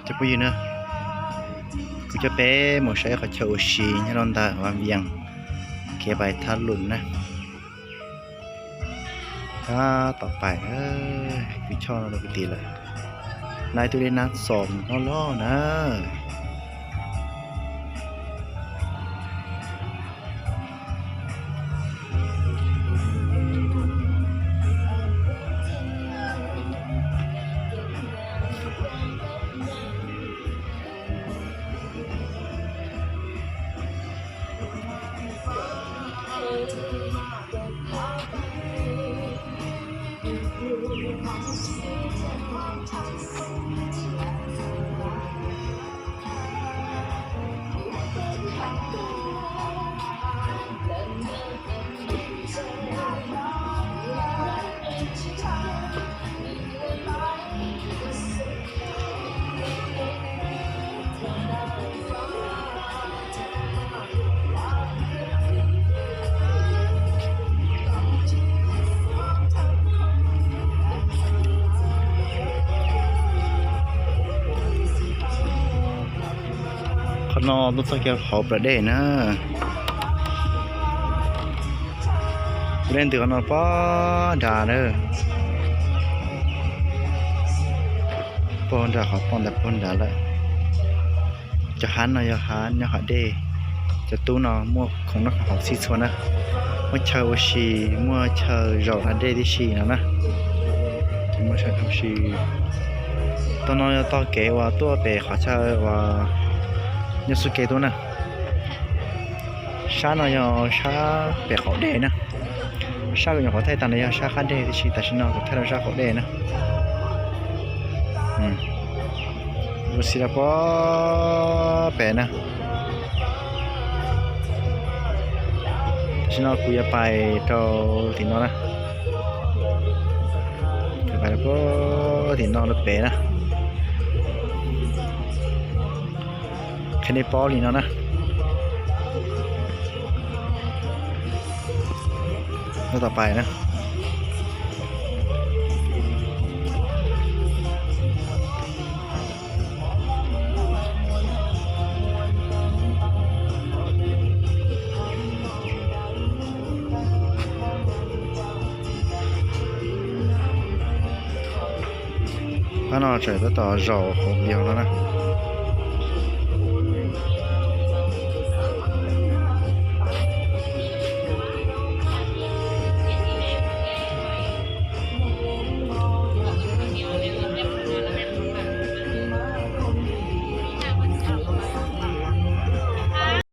Cov phooj ywg na, kuv coj peb mus saib qhov chaw ua si nyob rau ntawm Vaj Vias, kev pais Thab Lus na. Tab tom pais, kwv choj no rau kwv tij lawm, lawv tus dej nab txom loj loj na. Qhov no tuaj txog kiag hauv plawv dej na. Kuv dej ntws qhov no pog nrad na. Pog nrad, qhov pog ntawd pog nrad lawm. Cov hav no yog hav nyob hauv dej. Cov tub no muaj khoom noj khoom haus txhij txhua na. Muaj chaw ua si, muaj chaw zaum hauv dej tib si no na. Muaj chaw ua si. Tog no yog tog kev uas tuaj pem qhov chaw uas nyob xub ke tuaj na. Sab no yog sab pem qaum dej na. Sab kuv nyuam qhuav thaij tas no yog sab qab dej tib si, tam sim no kuv thaij rau sab qaum dej na. Ua si rau pog pem na. Tam sim no kuv yuav pais rau tim no na. Pais rau pog tim no rau pem na. Qhia nej paub li no na. Tab tom pais na. Pab no tseem tab tom zaum hauv vias no na.